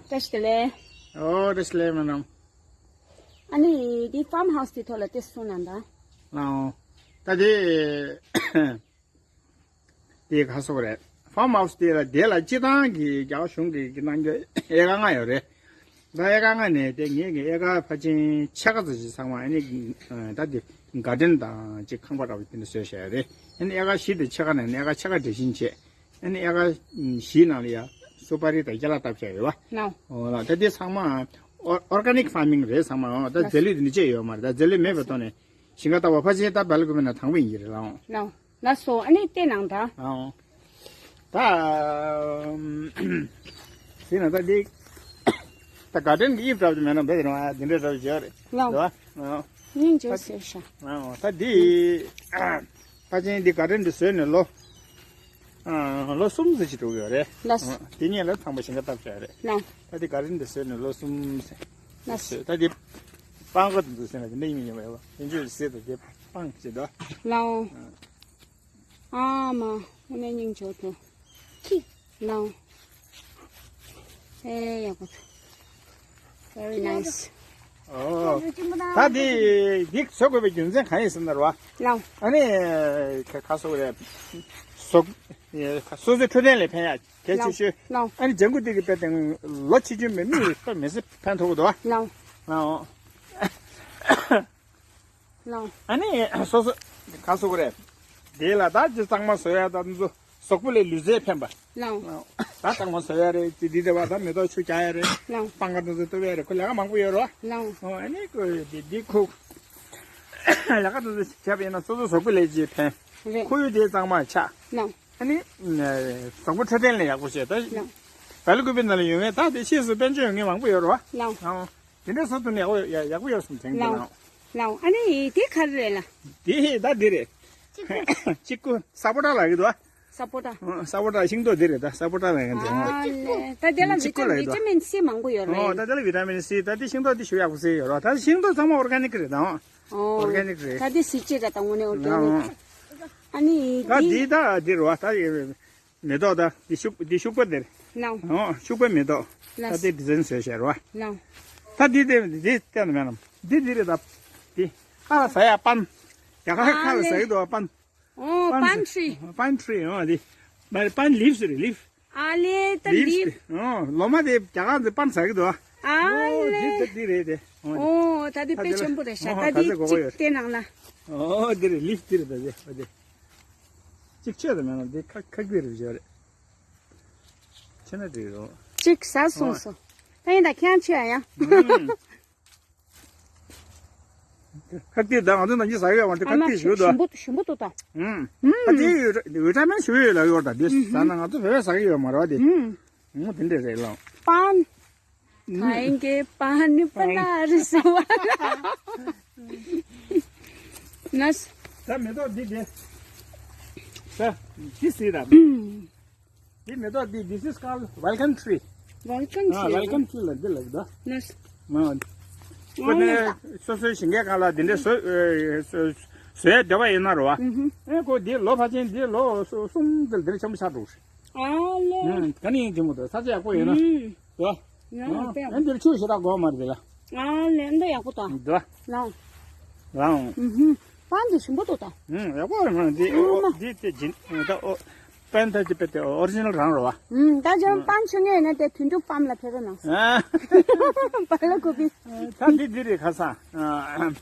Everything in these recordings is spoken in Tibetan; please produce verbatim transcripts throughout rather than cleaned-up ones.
བཀྲ་ཤིས་བདེ་ལེགས། ཨོ་བཀྲ་ཤིས་བདེ་ལེགས་སྨོན་ལམ། ཨ་ནི་འདི་ཕཱམ་ཧའུ་སི་དེ་ཐོག་ལ་ཏེ་གསུང་གནང་དང་། ལའོ། ད་དེ་དེ་ག་སོག་རེད། ཕཱམ་ཧའུ་སི་དེ་ལ་དེ་ལ་སྤྱི་བཏང་གི་རྒྱ་གར་གཞུང་གི་གི་གནང་རྒྱུ་ཨེ་ཀར་ལྔ་ཡོད་རེད། ད་ཨེ་ཀར་ལྔ་ནས་དེ་ངེད་ཀྱི་ཨེ་ཀར་ཕལ་ཆེར་ཕྱེད་ཀ་ཙམ་ཞིག་ཚང་མ་ཨ་ནི་ད་དེ་གར་ཌེན་དང་ཅིག་ཁང་པ་འདྲ་བོ་དེ་འདྲ་བཟོས་བཞག་ཡོད་རེད། ཨ་ནི་ཨེ་ཀར་བཞི་དེ་ཕྱེད་ཀ་ནས་ཨེ་ཀར་ཕྱེད་ཀ་འབྲི་བཞེངས་བྱས། ཨ་ནི་ཨེ་ཀར་བཞིའི་ནང་ལ་ཡ་སུ་པ་རི་དང་ཀེ་ལ་བཏབ་བྱས་ཡོད་པ། ལའོ། འོ་ལ་ད་དེ་ཚང་མ་ཨོ་ཨོར་ག་ནིག་ཕཱར་མིང་རེད་ཚང་མ། འོ་ད་རྫས་ལུད་དེ་འདྲ་ཅིག་ཡོད་མ་རེད། ད་རྫས་ལུད་མེད་པའི་ཐོག་ནས་ཞིང་ཁ་བཏབ་པ་ཕལ་ཆེར་ད་བལ་ཀུ་པེ་ན་དང་པོ་ཡིན་གྱི་རེད་ལའོ། ལའོ། ལགས་སོ། ཨ་ནི་བལྟས་གནང་དང་། ཨའོ། ད་ཟེར་ན་ད་འདི་ད་གར་ཌེན་གྱི་དབྱིབས་འདྲ་པོ་མེད་ན་འདི་རེད་བ། འདི་འདྲ་འདྲ་པོ་བྱས་རེད། ལའོ། འདི་བ། ཨོ། སྙིང་རྗེ་ཟེར་ཤག་ཨོ་ད་འདི་ཕལ་ཆེར་འདི་གར་ཌེན་འདི་བཟོས་ནས་ལོ་ཨ་ལོ་གསུམ་ཙམ་ཅིག་འགྲོ་གི་ཡོད་རེད། ལགས། ཨོ་དེ་གཉིས་ལ་ཚང་མ་ཞིང་ཁ་བཏབ་བྱས་རེད། ལའོ། ད་འདི་གར་ཌེན་འདི་བཟོས་ནས་ལོ་གསུམ་ཙམ། ལགས། ད་འདི་སྤང་ཁ་འདི་ཚོ་ཟེར་ན་འདི་འདྲ་ཡིན་ཡོད་མ་རེད་བ། དེ་ཚོ་ཟེར་ད་འདི་སྤང་ཅིག་འདུག་ལའོ། ཨ་མ། དངོས་གནས་སྙིང་རྗེ་པོ་འདུག་ལའོ། ཨེ་ཡག་པོ་འདུག Very nice. ཨོ། ད་འདི་འདི་བཟོ་དགོས་པའི་རྒྱུ་མཚན་གང་ཡིན་ཟེར་ན་རེད་བ། ལའོ། ཨ་ནི་ཁ་ཁ་སོ་རེད། སོ་སོ་སོའི་འཕྲོད་བསྟེན་ལ་ཕན་ཡག་གལ་ཆེ་ཤོས། ལའོ། ཨ་ནི་ལྗང་གུ་འདི་གི་དཔེ་དེ་ལོ་ཆེ་ཆུང་མེད་མི་ཡིས་མི་ཚེ་ཕན་ཐོགས་ཀྱི་འདུག་བ། ལའོ། ལའོ། ལའོ། ཨ་ནི་སོ་སོ་ག་སོ་གི་རེད། དེ་ལ་ད་ཅི་གཙང་མ་བཟོ་ཡ་ད་ཚོ་གཟུགས་པོ་ལ་ལུས་རྩལ་ཕན་པ། ལའོ། ད་གཙང་མ་བཟོ་ཡ་རེད། ཅི་འདི་འདྲ་བ་ད་མེ་ཏོག་ཆུ་རྒྱག་ཡ་རེད། ལའོ། སྤང་ཁ་ད་ཚོ་གཏུབ་ཡ་རེད། ཁོ་ལས་ཀ་མང་པོ་ཡོད་རོ། ལའོ། ཨོ་ཨ་ནི་ཁོ་འདི་འདི་ཁོ་ལས་ཀ་ད་ཚོ་བྱས་པ་ཡིན་ན་སོ་སོ་གཟུགས་པོ་ལ་ཅི་ཕན། རེད། ཁོར་ཡུག་དེ་གཙང་མ་ཆགས། ལའོ། ཨ་ནི་གཟུགས་པོ་འཕྲོད་བསྟེན་ལ་ཡག་པོ་བྱས་ད། ལའོ། བལ་ཀུ་པེ་ན་ལ་ཡོད་མཁན་ད་དེ་ཕྱིས་སུ་དཔལ་འབྱོར་ཡོད་མཁན་མང་པོ་ཡོད་རོ། ལའོ། ཨོ། དེ་འདྲའི་བཟོ་ཐུབ་ན་ཡག་པོ་ཡག་ཡག་པོ་ཡོད་བསམ་དྲན་གྱི་ལའོ། ལའོ། ཨ་ནི་དེ་ག་རེ་རེད་ལ། དེ་ད་འདི་རེད། ཅི་ཀུ། ཅི་ཀུ་ས་པོ་ཊ་ལབ་ཀྱི་འདུག་ཨ། ས་པོ་ཊ། ཨ་ས་པོ་ཊ་ཤིང་ཏོག་འདི་རེད། ད་ས་པོ་ཊ་ལབ་ཀྱི་འདུག་ཨ་ལེ། ད་དེ་ལ་ཅི་ཀུ་ལབ་ཀྱི་འདུག་བི་ཊ་མིན་སི་མང་པོ་ཡོད་རེད། ཨོ་ད་དེ་ལ་བི་ཊ་མིན་སི། ད་དེ་ཤིང་ཏོག་དེ་ཞུ་ཡག་པོ་ཟེར་ཡོད་རེད། ད་ཤིང་ཏོག་ཚང་མ་ཨོར་ག་ནིག་རེད་ད། ཨོ། ཨོར་ག་ནིག་རེད། ད་དེ་སི་ཅི་ར་ད་དངོས་གནས་ཨོར་ག་ནིག་ཨ་ནི་ད་དེ་འདི་ད་འདི་རེད་བ། ད་མེ་ཏོག་ད་འདི་ཤུག་འདི་ཤུག་པ་འདིར། ལའོ། ཨོ་ཤུག་པ་མེ་ཏོག་ད་ལགས། དེ་ཌི་ཛའིན་བཟོས་བཞག་རེད་བ། ལའོ། ད་འདི་དེ་འདི་བལྟས་ན་མེད་ནམ། འདི་འདི་རེད་ད། འདི་ཁ་ལ་ཟ་ཡ་པན། རྒྱ་གར་ཁ་ལ་ཟ་གི་འདུག་བ་པན། ཨོ་པན་པན་ཊི་རི། པན་ཊི་རི། ཨོ་འདི་མ་རེད། པན་ལིབ་སི་རེད། ལིབ། ཨ་ལེ་ད་ལིབ། ཨོ་ལོ་མ་དེ་རྒྱ་གར་ཚོས་པན་ཟ་གི་འདུག་ཨ། ཨ་ཨོ་ལེ། འདི་ད་འདི་རེད་དེ། ཨོ་འདི། ཨོ་ད་འདི་ད་དཔེ་འདི་ལ་ཆེན་པོ་རེད་ཤག་ཨོ་ད་ད་འདི་ཚོ་གོ་གོ་ཅིག་ཡོད་རེད། བལྟས་ནང་ལ། ཨོ་འདི་རེད། ལིབ་འདི་རེད། ད་འདི་ཨོ་འདི། གཅིག་ཆོད་དུ་མེད་ན་འདི་ཁ་ཁ་གི་རེད་བཞག་རེད། ཆེ་ན་འགྲིག་རོ། གཅིག་ཟ་སོང་ཨོ་སོ། ད་ཡིན་ད་ཁྱེད་ཆོད་ཡ། ཨུམ། ཁ་གཏད་ད་ང་ཚོ་ནང་གི་ཟ་གི་ཡོད་མ་རེད། ཁ་ཨ་མ་གཏད་ཞུ་དོ། ཞིམ་པོ་ཞིམ་པོ་འདུག་ད། ཨུམ། ཨུམ། ཁ་གཏད་ཡོད་ཡོད་ད་མེད་ཞུ་ཡོད་ལ་ཡོད་ད་དེ་ཟ་ན་ང་ཚོ་བོད་པས་ཟ་གི་ཡོད་མ་རེད་བ་དེ། ཨུམ། ཨུམ་དེ་འདྲས་རེད་ལ། པན། ཨུམ། ཐའེ་གེ་པན་ནི་པ་ན་རི་སུ་བ་ན། ད་མེ་ཏོག་འདི་དེ། ད་འདི་ཟེར་ད། ཨུམ། འདི་མེ་ཏོག་འདི། This is called welcome tree. Welcome tree. ཨ་welcome tree ལ་འདི་ལབ་ད། ལགས། ཨ་ཁོ་ནི་སོ་སོའི་ཞིང་ཁའི་སྒང་ལ་འདི་འདྲའི་བཟོ་བཟོ་ཡ་འདོད་པ་ཡིན་ན་རེད་བ། ཨེ་ཁོ་འདི་ལོ་ཕལ་ཆེར་འདི་ལོ་གསུམ་དེ་འདིར་ཆེན་པོ་ཆགས་འགྲོ་གི་རེད། ཨ་ལེ། ཨ་ག་ནས་ཡིན་གྱི་མོ་དོ་ས་ཆ་ཡག་པོ་ཡོད་ན། ཨུམ། དོ། ཡང་ཡང་དཔེ། ཨ་འདིར་ཆུ་ཞེ་དྲག་དགོས་མ་རེད་ལ། ཨ་ལེ་འདི་ཡག་པོ་དང་། དོ། ལའོ། ལའོ། ཨུ་ཧུམ། པན་འདི་ཞིམ་པོ་འདུག་ད། ཨུམ་ཡག་པོ་རེད་མ་འདི། ཨོ་འདི་དེ་ཇིན་ད་ཨོ། པན་ད་ཅི་པེ་དེ་ཨོ་རི་ཇི་ནལ་རང་རེད་བ། ཨུམ་ད་ཇོན་པན་ཆུ་ངེས་ན་དེ་དུད་འགྲོ་པམ་ལ་ཕེབས་རོགས་གནང་། ཨ་པ་ལ་ཀོ་པི། ད་འདི་འདི་རེད་ཁ་སང་། ཨ་ཨ།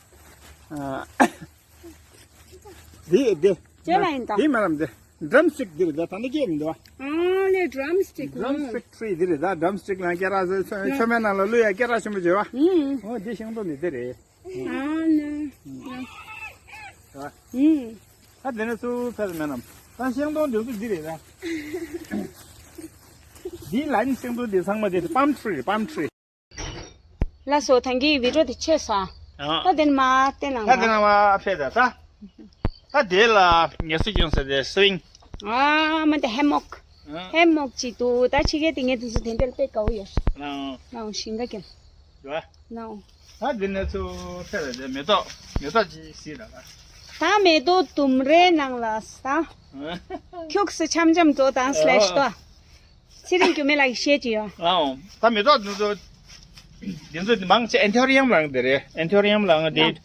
འདི་འདི། ཇོ་ལ་ཡིན་ད། འདི་མ་རམ་འདི། ཌྲམ་སི་ཊིག་འདི་རེད་ད། ད་འདི་སྐྱེས་མི་འདུག་བ། ཨ་ལེ་ཌྲམ་སི་ཊིག་ཌྲམ་སི་ཊིག་ཊི་རི་འདི་རེད་ད། ཌྲམ་སི་ཊིག་ལ་སྐེ་རགས་ཚོ་ཚོ་མའི་ནང་ལ་བླུག་ཡ་སྐེ་རགས་ཆེན་པོ་བྱོས་བ། ཨུམ། ཨོ་འདི་ཤིང་ཏོག་འདི་འདི་རེད། ཨ་ནི། ཨུམ། ད་དེ་ནས་སུ་ཕེབས་མེད་ནམ། ད་ཤིང་ཏོག་འདི་ཚོ་འདི་རེད་ད། འདི་ལ་ནི་ཤིང་ཏོག་འདི་ཚང་མ་འདི་པམ་ཊི་རི་རེད། པམ་ཊི་རི། ལགས་སོ། ད་གིན་བི་ཌི་ཡོ་དེ་ཆད་སོང་། ཨ། ད་དེ་ནས་མར་བལྟས་ན། ད་དེ་ནས་མར་ཕེབས་ད་ད། ད་དེ་ལ་ངལ་གསོ་སྦྱིན་ས་དེ་སི་ཝིང་། ཨ་མ་དེ་ཧེ་མོག་ཧེམ་མོག་ཅིག་འདུག་ད་ཕྱི་རྒྱལ་དེ་ངས་དུས་ཚོད་དེ་འདྲ་དཔེ་དགའ་བོ་ཡོད། ལའོ། ལའོ་ཞིང་ཁ་གྱོན། ཡོད། ལའོ། ད་འདི་ནས་ཚུར་ཕེབས་རེད་དེ་མེ་ཏོག་མེ་ཏོག་ཅིག་གཟིགས་དང་། ད་མེ་ཏོག་ལྡུམ་རའི་ནང་ལ་ད་ཁྱུག་སེ་འཆམ་འཆམ་འགྲོ་དང་སླེ་ཤི་ཏོ། ཚེ་རིང་རྒྱུད་མེད་ལགས་ཀྱིས་བཤད་ཀྱི་ཡོད། ལའོ། ད་མེ་ཏོག་འདི་ཚོ་འདི་ཚོ་མང་ཆེ་ཨན་ཐོ་རི་ཡམ་ལངས་དེ་རེད། ཨན་ཐོ་རི་ཡམ་ལངས་དེ། ལའོ།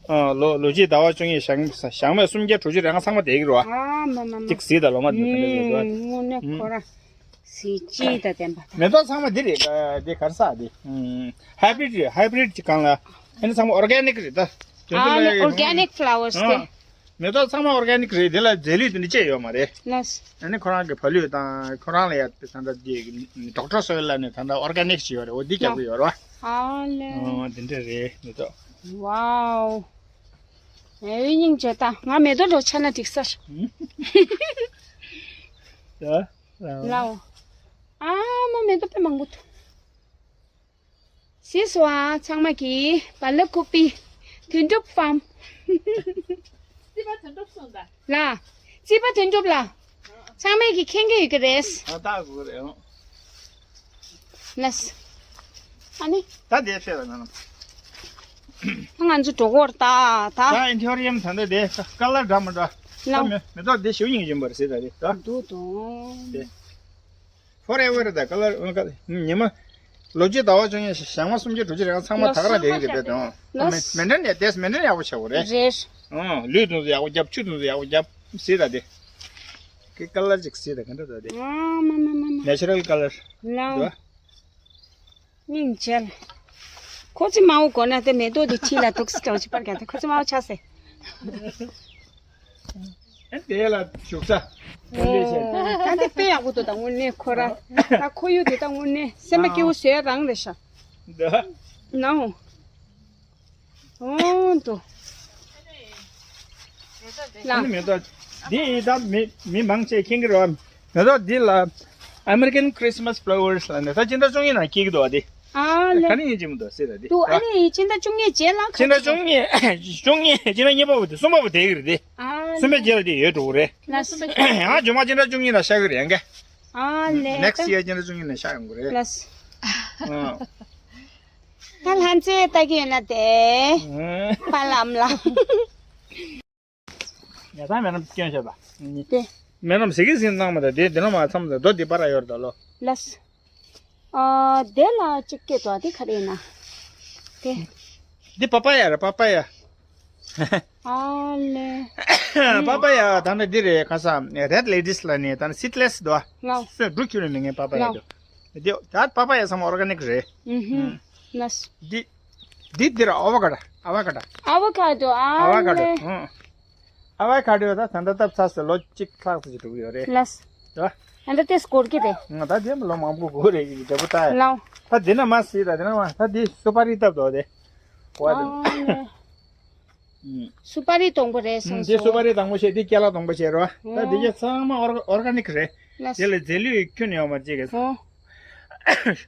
ཨ་ལོ་ལོ་གཅིག་ཟླ་བ་བཅོ་ལྔ་ཞག་ཞག་མ་སུམ་བརྒྱ་དྲུག་ཅུ་རེ་ལྔ་ཚང་མ་བསྡད་ཀྱི་རེད་བ། ཨ་མ་མ་མ། ཅིག་གཟིགས་དང་ལོ་མ་འདི་ཚོ་འདི་ཚོ་འདི་ཚོ། དངོས་གནས་ཁོ་རང་གཟི་བརྗིད་དང་ལྡན་པ་དང་། མེ་ཏོག་ཚང་མ་འདི་རེད། འདི་ག་རེ་ཟེར་འདི། ཧའི་བྷི་རིད་རེད། ཧའི་བྷི་རིད་ཀྱི་སྒང་ལ་ཨ་ནི་ཚང་མ་ཨོར་གེ་ནིག་རེད་ད། དེ་ཚོ་ཨ་ལ་ནི་ཨོར་གེ་ནིག་ཕ་ལ་ཝར་སི་དེ། ཨ། མེ་ཏོག་ཚང་མ་ཨོར་གེ་ནིག་རེད། དེ་ལ་རྫས་ལུད་དེ་འདྲ་ཅི་ཡོད་མ་རེད། ལགས། ཨ་ནི་ཁོ་རང་གི་བ་ལུད་དང་ཁོ་རང་ལ་ཡ་དེ་ད་ལྟ་དེ་ཌོག་ཊར་སོ་ཡལ་ལ་ནི་ད་ལྟ་ཨོར་གེ་ནིག་ཅིག་ཡོད་རེད། འོ་འདི་རྒྱག་གི་ཡོད་རེད་བ། ཨ་ལེ། ཨོ་དེ་འདྲ་རེད་མེ་ཏོག། ཝའོ། ཨེ་སྙིང་རྗེ་ད། ང་མེ་ཏོག་འདྲ་ཆགས་ན་འགྲིག་ས་རེད། ད། ལའོ། ཨ་མ་མེ་ཏོག་དཔེ་མང་པོ་འདུག་གཟིགས་སོང་ཨ། ཚང་མ་གིས་བ་ལ་ཀུ་པི་དོན་གྲུབ་ཕཱམ། རྩིས་པ་དོན་གྲུབ་གསུངས་ད། ལ། རྩིས་པ་དོན་གྲུབ་ལགས། ཚང་མས་ཀྱིས་མཁྱེན་གྱི་ཡོད་ཀྱི་རེད། ཨ་ད་གོ་རེད་ཨང་། ལགས། ཨ་ནི། ད་དེ་ཕེབས་ལ་ན་ན། ད་ང་ཚོ་འགྲོ་གོ་ར་ད་ད། ད་ཨན་ཐོ་རི་ཡམ་ད་འདི་དེ་ཀ་ལར་འདྲ་མི་འདྲ། ལའོ། ད་མེ་མེ་ཏོག་དེ་ཞུ་སྙིང་རྗེ་པོ་རེད་ཟེར་ད་རེད་ད། འདུག་དང་། དེ། ཧྥོར་ཨེ་ཝར་ད་ཀ་ལར་ཉི་མ། ལོ་གཅིག་ཟླ་བ་བཅོ་ལྔ་ཞག་མ་སུམ་ཅུ་དྲུག་ཅུ་རེ་ལྔ་ཚང་མ་ད་ག་རང་བསྡད་ཀྱི་རེད་པས་དང་། ལོ་མེ་མེན་ཊེན་ནས་དེས་མེན་ཊེན་ཡག་པོ་བྱ་དགོས་རེད། རེད། ཨང་། ལུད་དུང་ཚོ་ཡག་པོ་རྒྱབ། ཆུ་དུང་ཚོ་ཡག་པོ་རྒྱབ་ཟེར་ད་དེ། ཀི་ཀ་ལར་ཅིག་ཟེར་ད་ག་འདྲ་ད་དེ། ཨ་མ་མ་མ་མ། ནེ་ཅུ་རལ་ཀ་ལར། ལའོ། འདུག་ཨ། སྙིང་རྗེ་ལ། ཁོ་ཚོ་མ་འོ་གོ་ན་དེ་མེ་ཏོག་དེ་ཁྲིད་ལ་འདུག་སེ་ཀྱང་ཅི་པར་ཀྱང་དེ་ཁོ་ཚོ་མ་འོ་ཆགས་སེ། ཨ་དེ་ལ་བཞུགས་ས། དེ་འདྲས་བྱས། ཨོ། ད་དེ་དཔེ་ཡག་པོ་འདུག་ད་དངོས་གནས་ཁོ་ར། ད་ཁོར་ཡུག་དེ་ད་དངོས་གནས་སེམས་པ་སྐྱིད་པོ་བཟོ་ཡ་རང་རེད་ཤག་འདུག་ཨ། ནའོ། ཨོ་འདུག་ལ། ཨ་ནི་མེ་ཏོག་འདི་ད་མི་མི་མང་ཆེ་མཁྱེན་གྱི་རེད་བ། མེ་ཏོག་འདི་ལ་American Christmas flowers ལ་ནི་ད་སྤྱི་ཟླ་བཅུ་གཉིས་ནང་སྐྱེ་གི་འདུག་བ་འདི། ཨ་ལེ། ག་ནས་ཡིན་གཅིག་མི་འདུག་ཟེར་ད་འདི། འདུག་ཨ་ནི་སྤྱི་ཟླ་བཅུ་གཉིས་རྗེས་ལ་ཁ་སྤྱི་ཟླ་ཆེ། བཅུ་གཉིས་བཅུ་གཉིས་སྤྱི་ཟླ་གཉིས་པ་བོ་དེ་གསུམ་པ་བོ་དེ་གི་རེད་དེ། ཨ་གསུམ་པའི་རྗེས་ལ་དེ་ཡོད་འགྲོ་གི་རེད། ལ་གསུམ་པའི། ཡང་ཇོ་མ་སྤྱི་ཟླ་བཅུ་གཉིས་ནང་ཤར་གི་རེད་ཡང་ག། ཨ་ལེ། Next year སྤྱི་ཟླ་བཅུ་གཉིས་ནང་ཤར་ཡོང་གི་རེད། ལ། ཨ། ད་ལྷ་མཛེས་ལྟ་གི་ཡོད་ན་དེ། ཨ། པ་ལམ་ལ། ཡ་ད་མེ་ནམ་སྐྱོན་བྱས་པ། དེ། མེ་ནམ་ཟི་གི་ཟིན་གནང་མ་ད་དེ་དེ་ནམ་མ་ཚམ་ད་རྡོ་དེ་པར་ཡོད་ད་ལོ། ལ། ཨ་དེ་ལ་གཅིག་སྐད་དོ་དེ་ག་རེ་ཡིན་ན། དེ། འདི་པ་པ་ཡ་རེད་པ་པ་ཡ། ཨ་ལེ། པ་པ་ཡ་ད་ནི་འདི་རེད་ཁ་ས་Red Ladies ལ་ནི་ད་ནི་Seedless དོ། ལའོ། སོས་འབྲུ་ཁྱུ་རེ་མི་ངན་པ་པ་ཡ་ལའོ། དོ། འདི་ད་པ་པ་ཡ་ཚང་མ་organic རེད། ཨུ་ཧུ། ལ། འདི། འདི་འདི་ར་ཨ་ཝ་ཀ་ཌོ་ཨ་ཝ་ཀ་ཌོ། ཨ་ཝ་ཀ་ཌོ་ཨ་ཝ་ཀ་ཌོ། ལེ། ཨུ། ཨ་ཝ་ཀ་ཌོ་ད་ད་ལྟ་བཏབ་ཚར་སོང་ལོ་གཅིག་ལྷག་ཙམ་ཞིག་འགྲོ་གི་ཡོད་རེད། ལགས། ད། ཨ་འདྲ་ཏེས་སྐོར་གི་རེད། ང་ད་དེ་ལོ་མང་པོ་འགོར་རེད་ཀྱི་འབྲས་བུ་ལྟ་ཡ། ལའོ། ད་འདི་ན་མ་སྲིད་ད་འདི་ན་མ་ད་འདི་སུ་པ་རི་བཏབ་འདུག་དེ། ཨ་ལེ། ཨུ། སུ་པ་རི་དང་པོ་རེད་ཨུ་སོང་འདི་སུ་པ་སོང་། རི་དང་པོ་བྱས་འདི་ཀེ་ལ་དང་པོ་བྱས་རོ། ད་འདི་ཨོ། ག་ཚང་མ་ཨོར་ཨོར་ག་ནིག་རེད། ལགས། དེ་ལ་རྫས་ལུད་ཁྱོན་ཡོད་མ་རེད་ཅེས། ཨོ།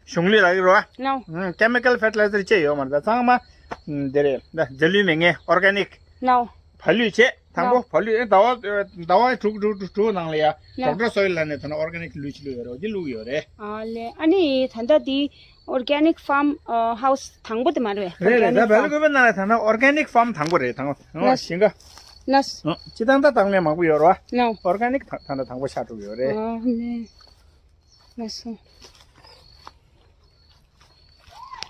གཞུང་ལུད་ལ་ཡོད་རོ། ལའོ། ཨུ། chemical fertilizer ཅེས་ཡོད་མ་རེད་ད་ཚང་མ། ཨུ། འདི་རེད་ད་རྫས་ལུད་མེད་མཁན་ཨོར་ག་ནིག། ལའོ། བ་ལུད་བྱས། དང་པོ་ལའོ། བ་ལུད་ཨེ་ཟླ་བ་ཟླ་བ་དྲུག་དྲུག་དྲུག་དྲུག་ནང་ལ་ཡ། ལའོ། ཌོག་ཊར་སོ་ཡིལ་ལབ་ནས་ད་ནི་ཨོར་ག་ནིག་ལུད་ཅིག་བླུགས་ཡོད་རེད། འོ་འདི་བླུགས་ཡོད་རེད། ཨ་ལེ། ཨ་ནི་ད་ལྟ་འདི་ཨོར་ག་ནིག་ཕཱམ་ཧའུ་སི་དང་པོ་དེ་མ་རེད་པས། རེད་རེད། ད་ཨོར་ག་ནིག་བལ་ཕཱམ། ཀུ་པེ་ནང་ལ་ད་ནི་ཨོར་ག་ནིག་ཕཱམ་དང་པོ་རེད་ད་ནི། ལགས། ཞིང་ཁ། ལགས། སྤྱིར་བཏང་ད་བཏང་མཁན་མང་པོ་ཡོད་རེད་པ། ལའོ། ཨོར་ག་ནིག་ད་ད་ནི་དང་པོ་ཆགས་འགྲོ་གི་ཡོད་རེད། ཨ་ལེ། ལགས་སོ།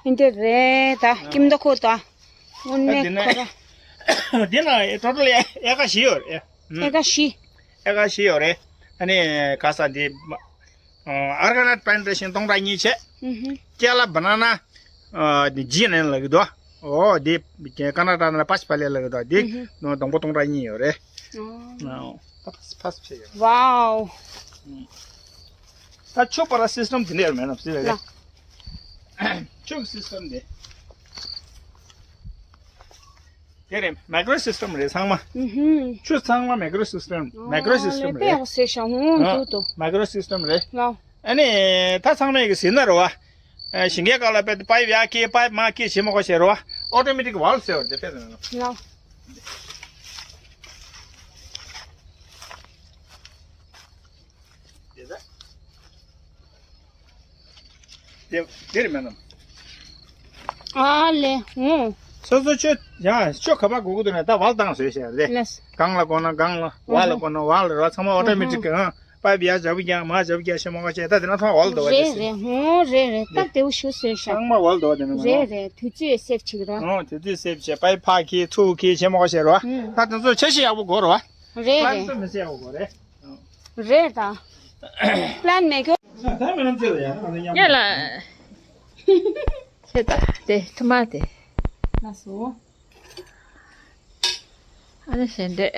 འདི་འདྲ་རེད་ད། ཨ། ཁྱིམ་ད་ཁོ་ད། དངོས་གནས་ཁོ་ར། འདི་ན་ཊོ་ཊལ་ཨེ་ཀ་བཞི་ཡོད་རེད། ཨེ་ཀ་བཞི། ཨེ་ཀ་བཞི་ཡོད་རེད། ཨ་ནི་ག་ས་འདི། ཨར་ཀ་ནཊ་པེ་ལན་ཊེ་ཤན་སྟོང་ཕྲག་གཉིས་བྱས། ཨུ་ཧུ། ཀེ་ལ་བ་ན་ན། ཨ་འདི་ཇི་ཨེན་ཨེན་ལབ་ཀྱི་འདུག་ཨོ་འདི་ཀར་ན་ཊ་ཀ་ན་པ་ཤི་པ་ལེ་ལབ་ཀྱི་འདུག་འདི་ཨུ་ཧུ། སྡོང་པོ་སྟོང་ཕྲག་གཉིས་ཡོད་རེད། ཨོ། ཨོ། ཕ་སི་ཕ་སི་བྱས་ཡོད། ཝའོ། ད་ཆུ་པ་ར་སིས་ཊམ་དེ་འདྲ་ཡོད་མེད་ན་ཟེར་རེད། ལ། ཆུ་སིས་ཊམ་དེ། དེ་རེད། མའི་ཀྲོ་སིས་ཊམ་རེད་ཚང་མ། ཨུ་ཧུ། ཆུ་ཚང་མ་མའི་ཀྲོ་སིས་ཊམ། ཨོ། མའི་ཀྲོ་སིས་ཊམ་ལེ་རེད། དཔེ་ཡག་ཟེར་ཤག་ཧུང་ཨ། འདུག་ཏོ། མའི་ཀྲོ་སིས་ཊམ་རེད། ལའོ། ཨ་ནི་ད་ཚང་མས་ཀྱི་ཟིན་ན་རེད་པ། ཨ་ཞིང་ཁའི་སྒང་ལ་དཔེ་པའི་པི་ཡར་སྐྱེལ་པའི་པི་མར་སྐྱེལ་བྱེད་མ་དགོས་ཟེར་རེད་པ། ཨོ་ཊོ་མེ་ཊིག་ཝལ་ཟེར་བ་རེད་དེ་དཔེ་ཟེར་ན། ལའོ། དེ་ད། དེ་དེ་རེད་མེད་ནམ། ཨ་ལེ། ཨོ། སོ་སོ་ཆོས་ཡ་ཆོས་ག་པ་དགོས་ཀྱི་འདུག་ན་ད་བལ་བཏང་བཟོས་བྱས་རེད། ལགས། སྒང་ལ་དགོས་ན་སྒང་ལ། བར་ལ་དགོས་ན་བར་ལ་ར། ཚང་མ་ཨོ་ཊོ་མེ་ཊིག་གི། ཨང་། པའི་བ་ཡ་བཞག་པ་རྒྱག་མ་བཞག་པ་རྒྱག་ཤེས་མ་ག་བྱས། ད་དེ་ན་ཚང་བལ་འདུག་བ། རེད་རེད། ཧོ་རེད་རེད། ད་དེའུ་ཞུ་བཟོས་ཤག་ཚང་མ་བལ་འདུག་བ། དེ་ན་རེད་རེད། དུས་ཚོད་སེབ་བྱེད་ར། ཨོ་དུས་ཚོད་སེབ་བྱེད། པའི་ཕ་ཁྱི་ཚུ་ཁྱི་ཤེས་མ་ག་བྱས་ར། ད་དེ་ཚོ་ཆ་ཤས་ཡག་པོ་དགོས་ར། རེད་པ་ལན་རེད། ཚོ་མི་སེ་ཡག་པོ་དགོས་རེད། རེད་ད། པ་ལན་མེད་གི། ད་མི་རྣམས་ཚོས་ལ་ཡང་ང་ཚོ་མཉམ། ཡ་ལ། ཁྱེད་ད་དེ་ཐུ་མ་དེ། ལགས་སོ། ཨ་ནི་ཞལ་འདྲེ།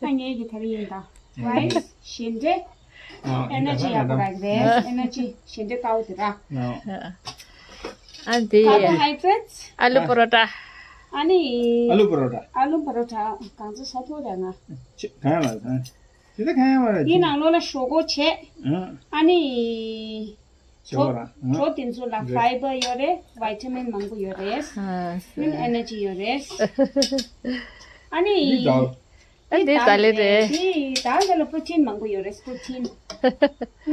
ད་ངའི་གི་དེ་རིང་ཡིན་ད། རའི་སི་ཞལ་འདྲེ། ཨེ་ནར་ཇི་ཡག་པོ་རག་རེད། ཨེ་ནར་ཇི་ཞལ་འདྲེ་དཀར་པོ་དེ་ར། ཨ་འདི། ཀར་བོ་ཧའི་ཌི་རེ་ཊི། ཨ་ལུ་པ་རོ་ཊ། ཨ་ནི། ཨ་ལུ་པ་རོ་ཊ། ཨ་ལུ་པ་རོ་ཊ་གང་ཚོད་ས་ཐོག་རེད་ང་། ཆེ་གང་ཡང་མ་རེད། དེ་ད་གང་ཡང་མ་རེད། དེའི་ནང་ལོགས་ལ་ཞོག་ཁོག་བྱས། ཨ་ནི། ཞོག་ཁོག་ར། ཞོག་དེ་ཚོ་ལ་ཧྥའི་བར་ཡོད་རེད། ཝི་ཊ་མིན་མང་པོ་ཡོད་རེད། ཨ་ཨ་ནི་ཨེ་ནར་ཇི་ཡོད་རེད། ཨ་ནི། འདི་དལ། ཨ་འདི་དལ་ལེ་རེད། འདི་དལ་དེ་ལ་པྲོ་ཊིན་མང་པོ་ཡོད་རེད། པྲོ་ཊིན།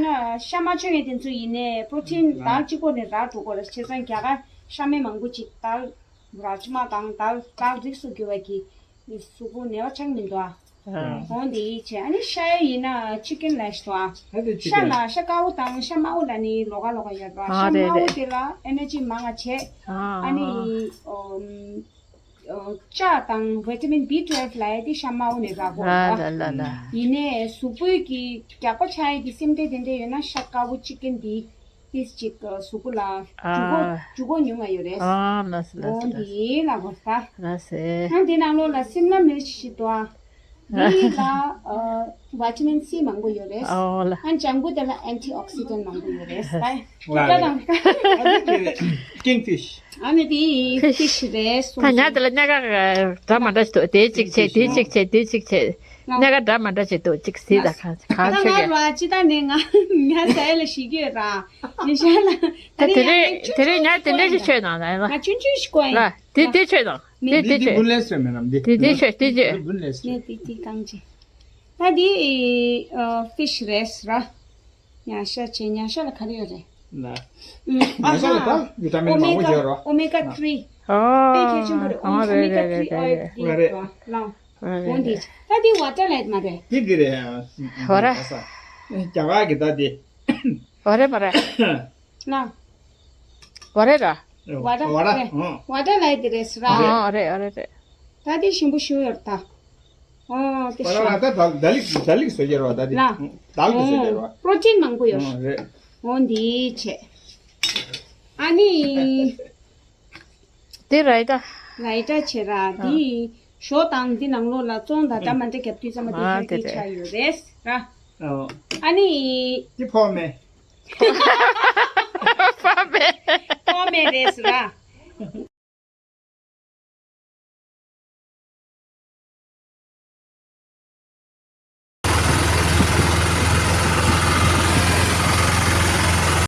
ང་ཤ་མ་མཆོད་མཁན་དེ་ཚོ་ཡིན་ནའི་པྲོ་ཊིན་དལ་གཅིག་པོ་ནས་རག་འགྲོ་གི་རེད། བྱས་ཙང་རྒྱ་གར་ཤ་མེད་མང་པོ་ཅིག་དལ། རཱཇ་མ་དང་དལ་དལ་རིགས་སུ་གྱུར་བ་གི་གཟུགས་པོ་ནད་པ་ཆགས་མི་འདུག་ཨ། ཨ། འོ་འདི་ཡིད་ཆེས། ཨ་ནི་ཤ་ཡ་ཡིན་ན་ཅི་ཀེན་ལེ་ཤི་འདུག་ཨ། ཨ་དེ་ཅི་ཤ་ཀེན། ལ་ཤ་དཀར་པོ་དང་ཤ་དམར་པོ་ལ་ནི་ལོགས་ཀ་ལོགས་ཀ་ཡོད་རེད་པ། ཨ་ཤ་རེད་དམར་པོ་རེད། དེ་ལ་ཨེ་ནར་ཇི་མང་ང་བྱེད། ཨ་ཨ་ནི་ཨ་ཨོ་ཨོ་ལྕགས་དང་ཝི་ཊ་མིན་བི་ཊུ་ཨེལ་ལབ་ཡ་དེ་ཤ་དམར་པོ་ནས་རག་གོ་ཨ་རེད་པ། ལ་ལ་ལ། ཡིན་ནའི་གཟུགས་པོའི་གི་རྒྱགས་པ་ཆགས་ཡ་གི་སེམས་ཁྲལ་དེ་འདྲ་ཡོད་ན་ཤ་དཀར་པོ་ཅི་ཀེན་འདི། ཏིས་ཅིག་གཟུགས་པོ་ལ་འཇུ་གོ་ཨ། འཇུ་གོ་ཉུང་ང་ཡོད་རེད། ཨ་ལ་སི་ལ་སི་ལ་སི། འོ་འདི་ལ་གོ་ས། ལ་སི། ཨ་འདི་ནང་ལོགས་ལ་སིམ་ལ་མིར་ཅི་ཞིག་འདུག་ཨ། འདི་ལ་ཨ་ཝི་ཊ་མིན་སི་མང་པོ་ཡོད་རེད། ཨོ་ལ། ཨ་ལྗང་གུ་དེ་ལ་ཨན་ཊི་ཨོག་སི་ཌེན་ཊ་མང་པོ་ཡོད་རེད། ཨ་ད་དང་ཀིང་ཕིཤ། ཨ་ནི་འདི་ཕིཤ་རེད། ད་ཉ་དེ་ལ་ཉ་ག་འདྲ་མ་འདྲ་ཞིག་འདུག་དེ་གཅིག་བྱས། དེ་གཅིག་བྱས། དེ་གཅིག་བྱས། ཉ་ག་འདྲ་མ་འདྲ་ཞིག་འདུག་གཅིག་གཟིགས་དང་གང་ཆོག་གི། ད་ང་ར་ཅི་ད་ནས་ང་ང་ཟས་ལ་ཞིག་ཡོད་ར། ཉི་ཤར་ལ་ད་དེ་རིང་དེ་རིང་ཉ་དེ་འདྲ་ཞིག་མཆོད་དང་ལ། ང་ཆུང་ཆུང་ཞིག་གོ་ཡིན་ལ། དེ་དེ་མཆོད་དང་། དེ་དེ་མཆོད། འབུན་ལེས་རེད་མེད་ནམ་འདི། དེ་དེ་མཆོད། དེ་མཆོད། འབུན་ལེས་རེད། ནས་དེ་དེ་གང་ཅི། ད་དེ་ཕིཤ་རེད་ར། ཉ་ཤ་བྱས། ཉ་ཤ་ལ་ག་རེ་ཡོད་རེད། ལ། ཉ་ཤ་ལ་ད་ཨ་ཧ། བི་ཊ་མིན་མང་པོ་ཡོད་ར། ཨོ་མེ་ག་ཐི་རི། ཨོ། དཔེ་གལ་ཆེན་པོ་རེད། ཨོ་ཨོ་རེད་ཨོ་མེ་ག་རེད་ཐི་རི་རེད་ཨོ་ཡིལ་རེད། འདི་རེད། ལ། ཨོ་འོ་འདི་རེད། ད་འདི་ཝ་ཊར་ལའིཊ་མ་རེད། འདི་འདི་རེད། ཝ་ར། རྒྱ་གར་གི་ད་འདི། ཝ་ར་མ་རེད། ལ། ཝ་ར་ར། ཝ་ཊར་ཝ་ཊར་རེད། ཨོ། ཝ་ཊར་ལའིཊ་འདི་རེད་ཟེར་ར། ཨོ་ཨོ་རེད་ཨོ་རེད་རེད། ད་འདི་ཞིམ་པོ་ཞིག་ཡོད་ད། ཨོ་དེ་ཝ་ར་ཤ། ལ་ད་ད་ལིག་ད་ལིག་བཟོ་རྒྱུ་རེད་བ། ད་འདི་ལ། ད་ལིག་བཟོ་རྒྱུ་རེད་བ། ཨོ་པྲོ་ཊིན་མང་པོ་ཡོད། ཨོ་རེད། ཨོ་འདི་བྱས། ཨ་ནི། དེ་རའི་ཊ། རའི་ཊ་བྱེད་ར། ཨ། དེ་ཞོ་དང་དེ་ནང་ལོགས་ལ་བཙོང་དང་འདྲ་མ་འདྲ་རྒྱབ་དུས་ཙམ་པ་དེ་ཨ་ཧེལ་དེ་ཐི་རེད། ཆགས་ཡོད་རེད་ར། ཨོ། ཨ་ནི། དེ་ཕོ་མེ། ཕོ་མེ། ཕོ་མེ་རེད་ར།